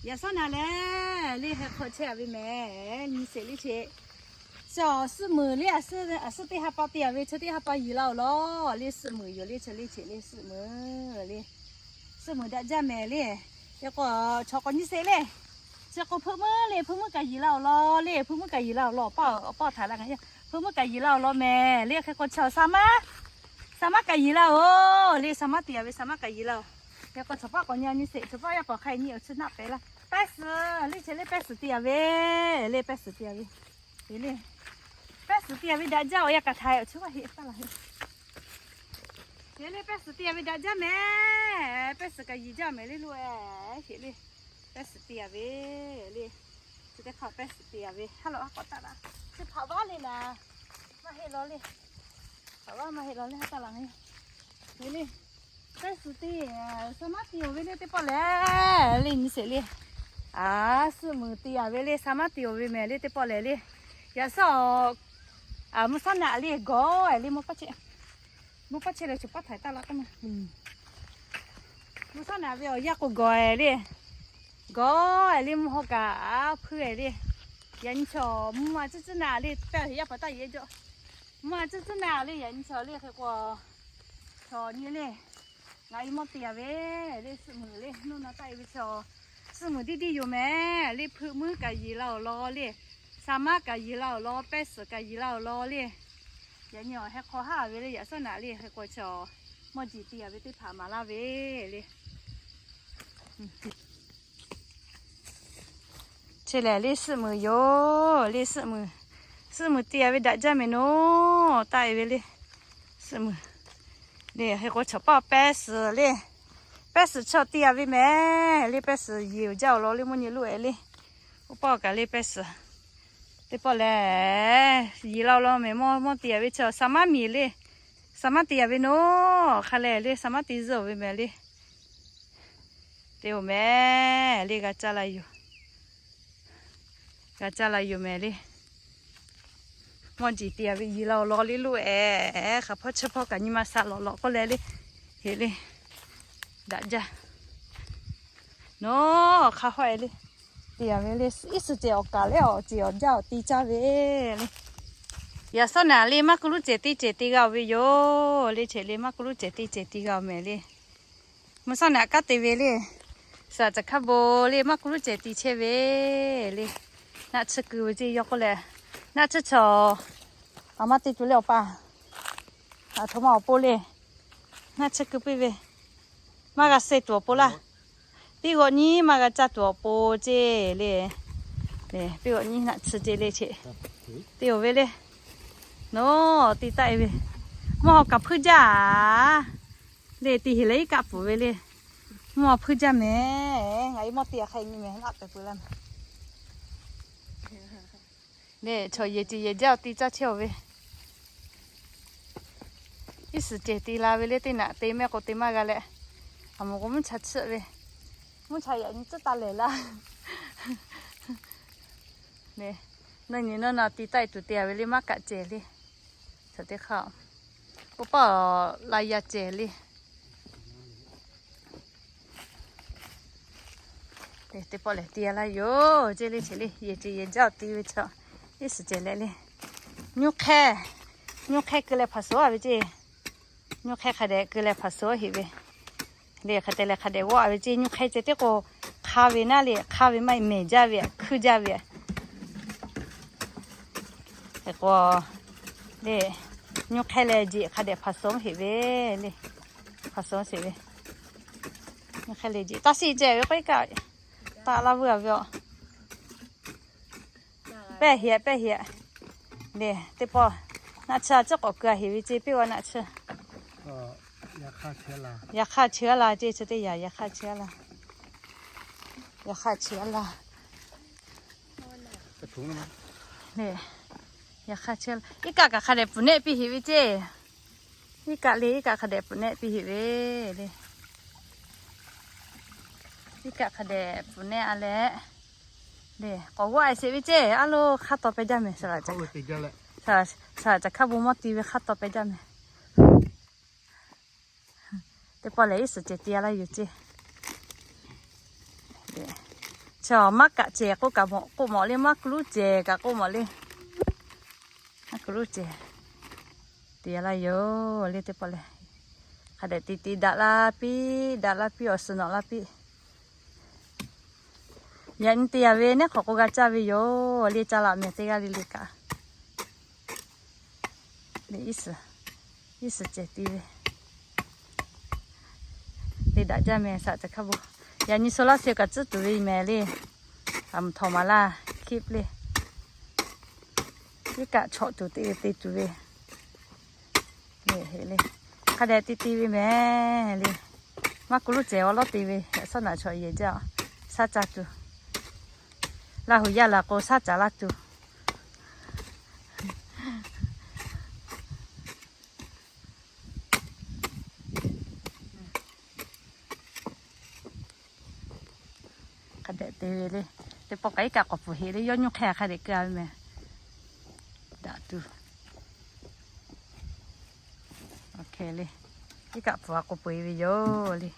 Yaꞈ shawˉ naꞈ lehˬ, le heh hk'aw chehˇ a ve mehˍ, nyi sheˍ le che. Chi awˬ suhˆ muiˬ le, a suhˆ teˇ ha pa te a ve, chi teˇ ha pa yiˍ la awˬ lawn le, suhˆ muiˬ yoˬ le, chi le che le, suhˆ muiˬ le. Suhˆ muiˬ daꞈ jaˇ mehˍ le. Hk'e k'o, chaw k'awꞈ nyi sheˍ le. Chi k'o hpeuˆ muiˉ le, hpeuˆ muiˉ kaꞈ yiˍ la awˬ lawn le, hpeuˆ muiˉ kaꞈ yiˍ la awˬ lawn, awˬ pa, awˬ pa htaꞈ la ngaˬ yaˇ, hpeuˆ muiˉ kaꞈ yiˍ la awˬ lawn mehˍ le. Hk'e k'o, chaw sa maˉ, sa maˉ kaꞈ yiˍ la oˬ le, sa maˉ te a ve, sa maˇ kaꞈ yiˍ la oˬ. Hk'e k'o, chaw paˆ k'awꞈ nyi nyi sheˍ, chaw paˆ yaˇ k'awꞈ hk'a nyi awˬ chi naˆ pehˍ laˇ. Pehˇ suhˍ le che le, pehˇ suhˍ te a ve le, pehˇ suhˍ te a ve. Te le, pehˇ suhˍ te a ve daꞈ jaˇ, awˬ yanˇ kaꞈ htaꞈ awˬ chi maˇ heˆ taˇ laˬ heˆ. Te le, pehˇ suhˍ te a ve daꞈ jaˇ mehˍ. Pehˇ suhˍ kaꞈ yiˍ jaˇ mehˍ le, loˇ eh, sheˍ le. Pehˇ suhˍ te a ve le. Chi teˇ hk'aˇ pehˇ suhˍ te a ve, ha lawꞈ ha k'awꞈ taˇ laˇ. Chi hpaꞈ vaˉ le naˍ, maˇ heˆ law le. Hpaꞈ vaˉ maˇ heˆ law le, ha taˇ laˬ ngaˬ yaˇ. Te le, pehˇ suhˍ te, sa maˉ te awˬ ve le teˇ pawˆ lehˬ le, nyi sheˍ le. A, suhˆ muiˬ te a ve le, sa maˉ te awˬ ve mehˍ le teˇ pawˆ lehˬ le. Yaꞈ shawˉ, a, mvuhˇ shawˉ naꞈ le gawˬ eh le, mvuhˇ paˇ chehˇ leh chaw paˆ htaꞈ taˇ laˇ k'oˆ ma. Mvuhˇ shawˉ naꞈ ve awˬ yanˇ k'o gawˬ eh le. Gawˬ eh le, mvuhˇ haw kaꞈ a hpuiˇ eh le. Yaꞈ nyi chaw mvuhˇ ma tcuhˉ tcuhˉ naꞈ le, pehˇ yaˇ paˍ taˇ yeˬ jaw. Mvuhˇ ma tcuhˉ tcuhˉ naꞈ le, yaꞈ nyi chaw le hk'e k'o, chaw nyi le. Ngaˬ e mawˇ te a ve le, suhˆ muiˬ le, nuˇ na taˆ e ve chaw, suhˆ muiˬ diˇ diˇ yoˬ mehˍ le, hpeuˆ muiˉ kaꞈ yiˍ la awˬ lawn le, sa maˉ kaꞈ yiˍ la awˬ lawn, pehˇ suhˍ kaꞈ yiˍ la awˬ lawn le. Yaꞈ nyi awˬ heh hk'aw haˉ ve le, yaꞈ shawˉ naꞈ le hk'e k'o, chaw mawˇ jiˬ te a ve teˇ hpaˍ maˍ laˇ ve le. Chi lehˬ le suhˆ muiˬ yoˬ le, suhˆ muiˬ, suhˆ muiˬ te a ve daꞈ jaˇ mehˍ nawˬ taˆ e ve le. Suhˆ muiˬ le hk'e k'o, chaw paˆ pehˇ suhˍ le, pehˇ suhˍ chaw te a ve mehˍ le, pehˇ suhˍ yiˍ jaˇ awˬ lawn le, mvuhˇ nyi loˇ eh le. Oˇ paˆ kaꞈ le pehˇ suhˍ teˇ pawˆ lehˬ, yiˍ la awˬ lawn mehˍ, mawˇ mawˇ te a ve chaw sa maˉ miˬ le, sa maˉ te a ve nawˬ hk'a lehˬ le, sa maˉ te zuhˆ ve mehˍ le. Te oˬ mehˍ le, g'a caˇ la yoˬ. G'a caˇ la yoˬ mehˍ le. Mawˇ jiˬ te a ve yiˍ la awˬ lawn le loˇ eh, hk'aˬ hpawˇ chi hpawˇ kaꞈ nyi ma sha lawꞈ lawꞈ k'oˆ leh le, heˍ le, daꞈ jaˇ. Nawˬ hk'a hawˆ e le, te a ve le, iˉ suhˍ cehˬ awˬ kaˍ leh awˬ cehˬ awˬ jaˇ awˬ te caˇ ve le. Yaꞈ shawˉ naꞈ le maˇ ku luˉ cehˬ teˇ cehˬ te g'a oˬ ve yoˬ le, cheꞈ le maˇ ku luˉ cehˬ teˇ cehˬ te g'a oˬ mehˍ le. Mvuhˇ shawˉ naꞈ kanˉ te ve le, suhˍ caˬ hkaˇ bon le maˇ ku luˉ cehˬ te chehˇ ve le. Naˆ tsuhˇ keu ve ceˇ yawˇ k'oˆ leh, naˆ tsuhˇ chaw, a maˇ te tuˬ le awˬ pa, a htoꞈ ma awˬ pon le, naˆ tsuhˇ keu piˇ ve, maˇ g'a suh tuˬ awˬ pon laˇ. Piˇ g'awꞈ nyi maˇ g'a caˇ tuˬ awˬ pon ceˇ le. Piˇ g'awꞈ nyi naˆ tsuhˇ ceˇ le cheꞈ, te oˬ ve le. Nawˬ te taˆ e ve, mvuhˇ haw kaꞈ hpuiˇ jaˇ a le, te heˍ leh iˉ kaˆ pfuhˍ ve le. Mvuhˇ haw hpuiˇ jaˇ mehˍ. Ngaˬ e mawˇ te a hk'a nyi mehˍ, naˆ pehˍ peuˬ laˇ mehˍ. Le chaw yehˬ ceˬ yehˬ jaˇ awˬ te caˇ chehˇ oˬ ve, iˉ suhˍ cehˬ te la ve le, teˇ naꞈ te mehˆ k'o te maˇ g'a leh, a moˍ k'o mvuhˇ cha tsuhˆ ve, mvuhˇ cha yaꞈ nyi tcuhˉ taˍ lehˬ laˇ. Nawˬ nyi nawˬ na te taˆ e tuˬ te a ve le, maˇ kaꞈ cehˬ le. Chaw teˇ hk'aˇ, oˇ paˆ la yaˇ cehˬ le. Teˇ pawˆ lehˬ te a laˇ yoˬ ceˇ le, cheꞈ le, yehˬ ceˬ yehˬ jaˇ awˬ te ve chaw, iˉ suhˍ cehˬ leh le. Nyuˇ hk'ehˇ, nyuˇ hk'ehˇ keu leh hpaˍ suhˍ a ve ceˇ. Nyuˇ hk'ehˇ hk'a dehꞈ keu leh hpaˍ suhˍ heˆ ve le. Hk'e te leh hk'a dehꞈ g'awˆ a ve ceˇ, nyuˇ hk'ehˇ ceh tiˉ k'o, hk'a ve naˉ le, hk'a ve maˇ heˆ, mehˬ jaˇ ve, hkuiˇ jaˇ ve. Hk'e k'o le, nyuˇ hk'ehˇ leh jeꞈ hk'a dehꞈ hpaˍ suhˍ heˆ ve le. Hpaˍ suhˍ sheˍ ve, nyuˇ hk'ehˇ leh jeꞈ taˇ shiˆ ceh ve k'o iˉ kaˆ taˆ laˇ vuiˬ a ve a. Pehˇ heˍ pehˇ heˍ. Le teˇ pawˆ naˆ tsuhˇ a ciˉ k'awꞈ keu a heˍ ve ceˇ, piˇ g'awꞈ naˆ tsuhˇ. Yaꞈ hk'aˇ chi a la ceˇ, chi teˇ yanˇ yaꞈ hk'aˇ chi a la. Yaꞈ hk'aˇ chi a la. Le, yaꞈ hk'aˇ chi a la. Iˉ kaˆ kaꞈ hk'a dehꞈ pfuhˍ nehˆ piˇ heˍ ve ceˇ. Iˉ kaˆ le, iˉ kaˆ hk'a dehꞈ pfuhˍ nehˆ piˇ heˍ ve le. Iˉ kaˆ hk'a dehꞈ pfuhˍ nehˆ a leh, le k'awꞈ g'awˆ a sheˍ ve ceˇ. A lo hk'a taw pehˇ jaˇ mehˍ, saˍ laꞈ caˬ hkaˇ bon mawˇ te ve hk'a taw pehˇ jaˇ mehˍ. Teˇ pawˆ lehˬ iˉ suhˍ cehˬ te a laˇ yoˬ ceˇ. Maˇ kaꞈ cehˬ k'oˆ kaꞈ mawˬ k'oˆ mawˬ le, maˇ kuˬ luˉ cehˬ kaꞈ k'oˆ mawˬ le. Maˇ kuˬ luˉ cehˬ te laˇ yoˬ le teˇ pawˆ lehˬ. Hk'a dehꞈ te te daꞈ la piˇ, daꞈ la piˇ, awˬ suhˍ nawꞈ la piˇ. Yaꞈ nyi te yaꞈ ve neˉ hk'awꞈ k'o g'a caˇ ve yoˬ le, caˇ laꞈ mehˍ teˇ g'aˇ le le kaꞈ. Iˉ suhˍ cehˬ te ve. Te daꞈ jaˇ mehˍ saꞈ ca hkaˇ bon. Yaꞈ nyi solar cell kaꞈ tcuhˉ tuˬ ve mehˍ le. Aˬ mvuhˬ htawnˍ maˍ laˇ hkiˆ le. Iˉ kaˆ chawꞈ tuˬ te te tuˬ ve. Hk'a dehꞈ te te ve mehˍ le. Maˇ kuˬ luˉ cehˬ awˬ lawˉ te ve, yaꞈ shaˉ naꞈ chawꞈ yehˬ jaˇ. Shaˉ ca tuˬ. Laˇ huˍ yaˇ laˬ k'o shaˉ ca laˇ tuˬ. Hk'a dehꞈ te ve le. Teˇ pawˆ kaꞈ iˉ kaˆ k'awꞈ pfuhˍ heˆ le, yawˇ nyuˇ hk'e hk'a dehꞈ keu-a ve mehˍ. Daꞈ tuˬ. Iˉ kaˆ pfuhˍ-a k'o peu-eˬ ve yoˬ le.